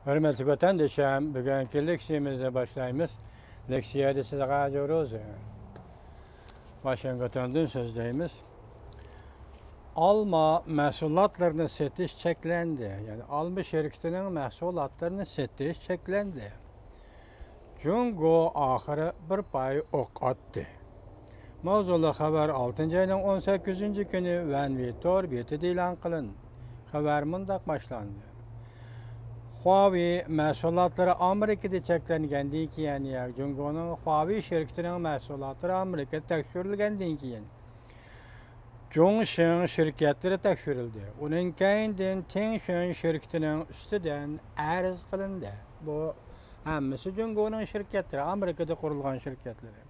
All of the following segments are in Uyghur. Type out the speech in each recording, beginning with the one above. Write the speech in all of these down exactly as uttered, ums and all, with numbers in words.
ھۆرمەتلىك ۋەتەندىشىم، بۈگۈنكى لېكسىيەمىزنى باشلايمىز. لېكسىيەدە سىزگە جوروزى. ۋاشىنگتوندىن سۆزلەيمىز. ئالما مەھسۇلاتلىرىنى سېتىش چەكلەندى. يەنى ئالما شىركىتىنىڭ مەھسۇلاتلىرىنى سېتىش چەكلەندى. جۇڭگو ئاخىرى بىر پاي ئوق ئاتتى. ماۋزۇلۇق خەۋەر ئالتىنچى ئاينىڭ ئون سەككىزىنچى كۈنى ۋەنۋې تور بېتىدە ئېلان قىلىندى. خەۋەر مۇنداق باشلاندى. خۇاۋېي مەھسۇلاتلىرى ئامېرىكىدا چەكلەنگەندىن كېيىن، يا جۇڭگونىڭ خۇاۋېي شىركىتىنىڭ مەھسۇلاتلىرى ئامېرىكىدا تەكشۈرۈلگەندىن كېيىن، جۇڭشىڭ شىركەتلىرى تەكشۈرۈلدى. ئۇنىڭ كەينىدىن تىڭشۈن شىركىتىنىڭ ئۈستىدىن ئەرز قىلىندى. بۇ ھەممىسى جۇڭگونىڭ شىركەتلىرى، ئامېرىكىدا قۇرۇلغان شىركەتلىرى.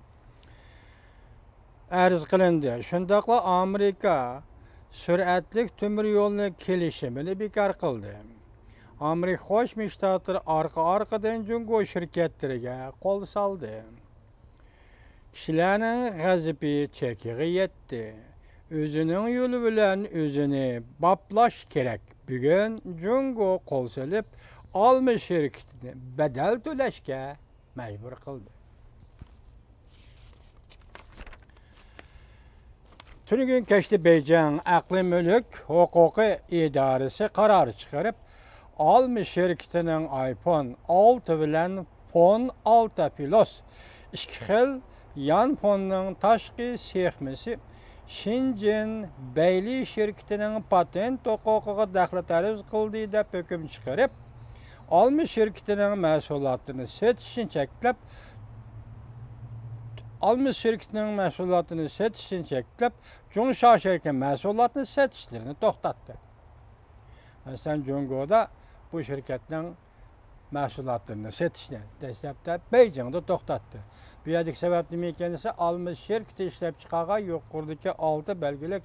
ئەرز قىلىندى. شۇنداقلا ئامېرىكا سۈرئەتلىك تۆمۈر يولىنى كېلىشىمىنى بىكار قىلدى. ئامېرىكا قوشما شتاتلىرى ئارقا-ئارقىدىن جۇڭگو شىركەتلىرىگە قول سالدى. كىشىلەرنىڭ غەزىپى چېكىگە يەتتى. ئۆزىنىڭ يولى بىلەن ئۆزىنى باپلاش كېرەك. بۈگۈن جۇڭگو قول سېلىپ، ئالما شىركىتىنى بەدەل تۆلەشكە مەجبۇر قىلدى. تۈنۈگۈن كەچتە بېيجىڭ ئەقلىي مۈلۈك ھوقۇقى ئىدارىسى قارار چىقىرىپ، ئالما شىركىتىنىڭ ئايفون ئالتە بىلەن فون ئالتە پلۇس ئىككى خىل يانفوننىڭ تاشقى سىخېمىسى شىنجىن بەيلى شىركىتىنىڭ پاتېنت ھوقۇقىغا دەخلى تەرۇز قىلدى دەپ ھۆكۈم چىقىرىپ، ئالما شىركىتىنىڭ مەھسۇلاتلىرىنى سېتىشنى چەكلەپ، ئالما شىركىتىنىڭ مەھسۇلاتىنى سېتىشنى چەكلەپ، جۇڭشا شىركىتى مەھسۇلاتنى سېتىشلىرىنى توختاتتى. مەسىلەن، جۇڭگودا بۇ شىركەتنىڭ مەھسۇلاتلىرىنى سېتىشنى دەسلەپتە بېيجىڭدا توختاتتى. بۇ يەردىكى سەۋەب نېمە ئىكەن دېسە، ئالما شىركىتى ئىشلەپچىقارغان يۇقىرىدىكى ئالتە بەلگىلىك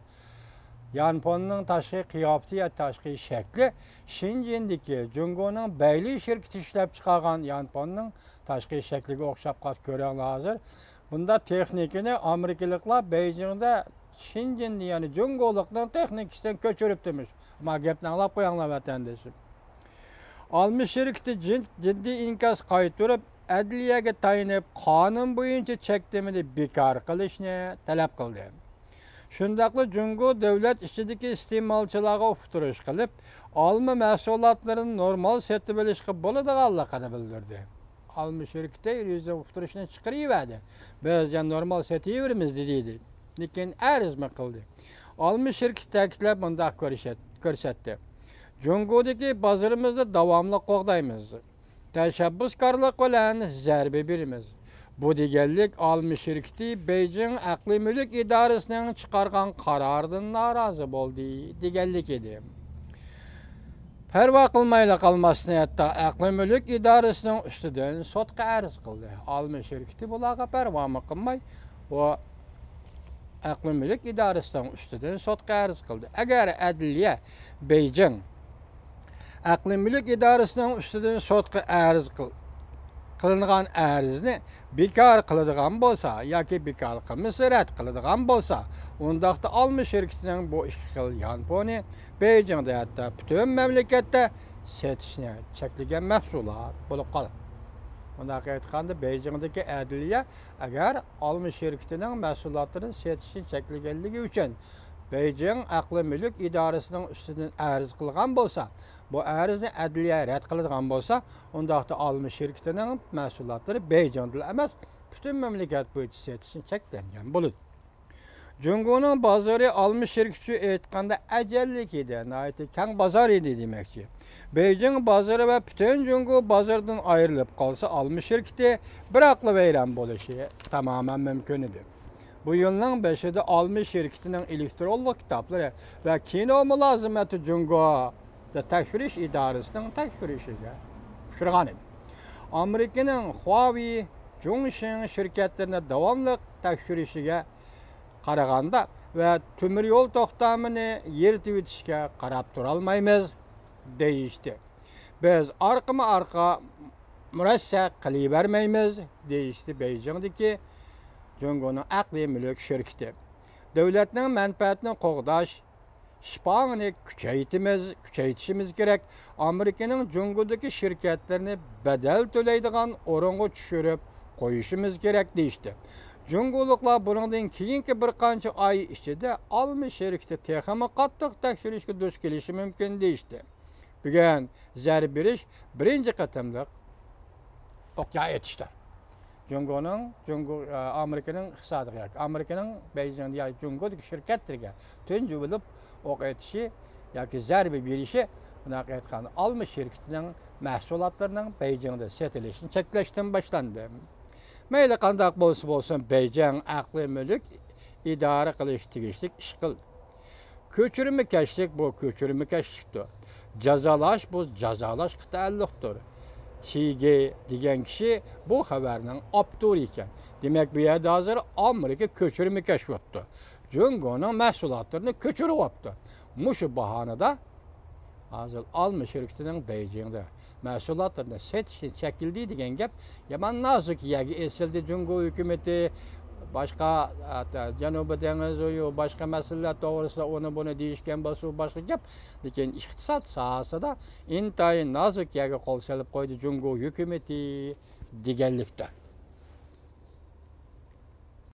يانفوننىڭ تاشقى قىياپىتى يا تاشقى شەكلى شىنجىندىكى جۇڭگونىڭ بەيلى شىركىتى ئىشلەپچىقارغان يانفوننىڭ تاشقى شەكلىگە ئوخشاپ قالدى. كۆرۈڭلار ھازىر. بۇنداق تېخنىكىنى ئامېرىكىلىقلار بېيجىڭدا شىنجىندىن، يەنى جۇڭگولۇقنىڭ تېخنىكىسىدىن كۆچۈرۈپتىمىش. ئەمما گەپنى ئاڭلاپ قويۇڭلار، ۋەتەندىشىم. ئالما شىركىتى جىن-، جىددىي ئىنكاس قايتۇرۇپ، ئەدلىيەگە تايىنىپ، قانۇن بويىچە چەكلىمىنى بىكار قىلىشنى تەلەپ قىلدى. شۇنداقلا جۇڭگو دۆلەت ئىچىدىكى ئىستېمالچىلارغا ئۇقتۇرۇش قىلىپ، ئالما مەھسۇلاتلىرىنى نورمال سېتىۋېلىشقا بولىدىغانلىقىنى بىلدۈردى. ئالما شىركىتى يۈزدىن ئۇقتۇرۇشنى چىقىرىۋەردى. بىز يەنە نورمال سېتىۋېرىمىز دېدى. لېكىن ئەرزمۇ قىلدى. ئالما شىركىتى تەكىتلەپ مۇنداق كۆرسەت-، كۆرسەتتى. جۇڭگودىكى بازىرىمىزنى داۋاملىق قوغدايمىز. تەشەببۇسكارلىق بىلەن زەربە بېرىمىز. بۇ دېگەنلىك، ئالما شىركىتى بېيجىڭ ئەقلىي مۈلۈك ئىدارىسىنىڭ چىقارغان قارارىدىن نارازى بولدى دېگەنلىك ئىدى. پەرۋا قىلمايلا قالماستىن، ھەتتا ئەقلىي مۈلۈك ئىدارىسىنىڭ ئۈستىدىن سوتقا ئەرز قىلدى. ئالما شىركىتى بۇلارغا پەرۋامۇ قىلماي، ئۇ ئەقلىي مۈلۈك ئىدارىسىنىڭ ئۈستىدىن سوتقا ئەرز قىلدى. ئەگەر ئەدلىيە بېيجىڭ ئەقلىي مۈلۈك ئىدارىسىنىڭ ئۈستىدىن سوتقا ئەرز قىل-، قىلىنغان ئەرزنى بىكار قىلىدىغان بولسا ياكى بىكار قىلمىسا، رەت قىلىدىغان بولسا، ئۇنداقتا ئالما شىركىتىنىڭ بۇ ئىككى خىل يانفونى بېيجىڭدا، ھەتتا پۈتۈن مەملىكەتتە سېتىشنى چەكلىگەن مەھسۇلات بولۇپ قالىدۇ. مۇنداق ئېيتقاندا، بېيجىڭدىكى ئەدلىيە ئەگەر ئالما شىركىتىنىڭ مەھسۇلاتلىرىنى سېتىشنى چەكلىگەنلىكى ئۈچۈن بېيجىڭ ئەقلىي مۈلۈك ئىدارىسىنىڭ ئۈستىدىن ئەرز قىلغان بولسا، بۇ ئەرزنى ئەدلىيە رەت قىلىدىغان بولسا، ئۇنداقتا ئالما شىركىتىنىڭ مەھسۇلاتلىرى بېيجىڭدىلا ئەمەس، پۈتۈن مەملىكەت بويىچە سېتىشنى چەكلەنگەن بولىدۇ. جۇڭگونىڭ بازىرى ئالما شىركىتى ئۈچۈن ئېيتقاندا ئەجەللىك ئىدى، ناھايىتى كەڭ بازار ئىدى دېمەكچى. بېيجىڭ بازىرى ۋە پۈتۈن جۇڭگو بازىرىدىن ئايرىلىپ قالسا، ئالما شىركىتى بىراقلا ۋەيران بولۇشى تامامەن مۇمكىن ئىدى. بۇ يىلنىڭ بېشىدا ئالما شىركىتىنىڭ ئېلېكترونلۇق كىتابلىرى ۋە كىنو مۇلازىمىتى جۇڭگودا تەكشۈرۈش ئىدارىسىنىڭ تەكشۈرۈشىگە ئۇچرىغان ئىدى. ئامېرىكىنىڭ خۇاۋېي، جۇڭشىڭ شىركەتلىرىنى داۋاملىق تەكشۈرۈشىگە قارىغاندا ۋە تۆمۈر يول توختامىنى يىرتىۋېتىشكە قاراپ تۇرالمايمىز، دېيىشتى. بىز ئارقىمۇ ئارقا مۇرەسسە قىلىۋەرمەيمىز، دېيىشتى بېيجىڭدىكى جۇڭگونىڭ ئەقلىي مۈلۈك شىركىتى. دۆلەتنىڭ مەنپەئەتىنى قوغداش، شىپاڭنى كۈچەيتىمىز، كۈچەيتىشىمىز كېرەك. ئامېرىكىنىڭ جۇڭگودىكى شىركەتلىرىنى بەدەل تۆلەيدىغان ئورۇنغا چۈشۈرۈپ قويۇشىمىز كېرەك دېيىشتى. جۇڭگولۇقلار بۇنىڭدىن كېيىنكى بىر قانچە ئاي ئىچىدە ئالما شىركىتى تېخىمۇ قاتتىق تەكشۈرۈشكە دۇچ كېلىشى مۇمكىن دېيىشتى. بۈگۈن زەربە بېرىش بىرىنچى قېتىملىق ئوقيا ئېتىشتۇر. جۇڭگونىڭ، جۇڭگو، ئامېرىكىنىڭ ئىقتىسادىغا ياكى ئامېرىكىنىڭ بېيجىڭدا ياكى جۇڭگودىكى شىركەتلىرىگە تۇنجى بولۇپ ئوق ئېتىشى ياكى زەربە بېرىشى، بۇنداق ئېيتقاندا، ئالما شىركىتىنىڭ مەھسۇلاتلىرىنىڭ بېيجىڭدا سېتىلىشىنى چەكلەشتىن باشلاندى. مەيلى قانداق بولسا بولسۇن، بېيجىڭ ئەقلىي مۈلۈك ئىدارە قىلىشقا تېگىشلىك ئىش قىلدى. كۆچۈرمىكەشلىك بۇ كۆچۈرمىكەشلىكتۇر. جازالاش بۇ جازالاشقا تەئەللۇقتۇر. چىگې دېگەن كىشى بۇ خەۋەرنىڭ ئاپتورى ئىكەن. دېمەك، بۇ يەردە ھازىر ئامېرىكا كۆچۈرمىكەش بوپتۇ. جۇڭگونىڭ مەھسۇلاتلىرىنى كۆچۈرۈۋاپتۇ. مۇشۇ باھانىدا ھازىر ئالما شىركىتىنىڭ بېيجىڭدا مەھسۇلاتلىرىنى سېتىشنى چەكلىدى دېگەن گەپ يامان نازۇك يەرگە ئېسىلدى. جۇڭگو ھۆكۈمىتى باشقا، ئاتا، جەنۇبىي دېڭىز، ئۇ، باشقا مەسىلىلەر توغرىسىدا ئۇنى بۇنى دېيىشكەن بولسا، ئۇ باشقا گەپ. لېكىن ئىقتىساد ساھەسىدە ئىنتايىن نازۇك يەرگە قول سېلىپ قويدى جۇڭگو ھۆكۈمىتى دېگەنلىكتۇر.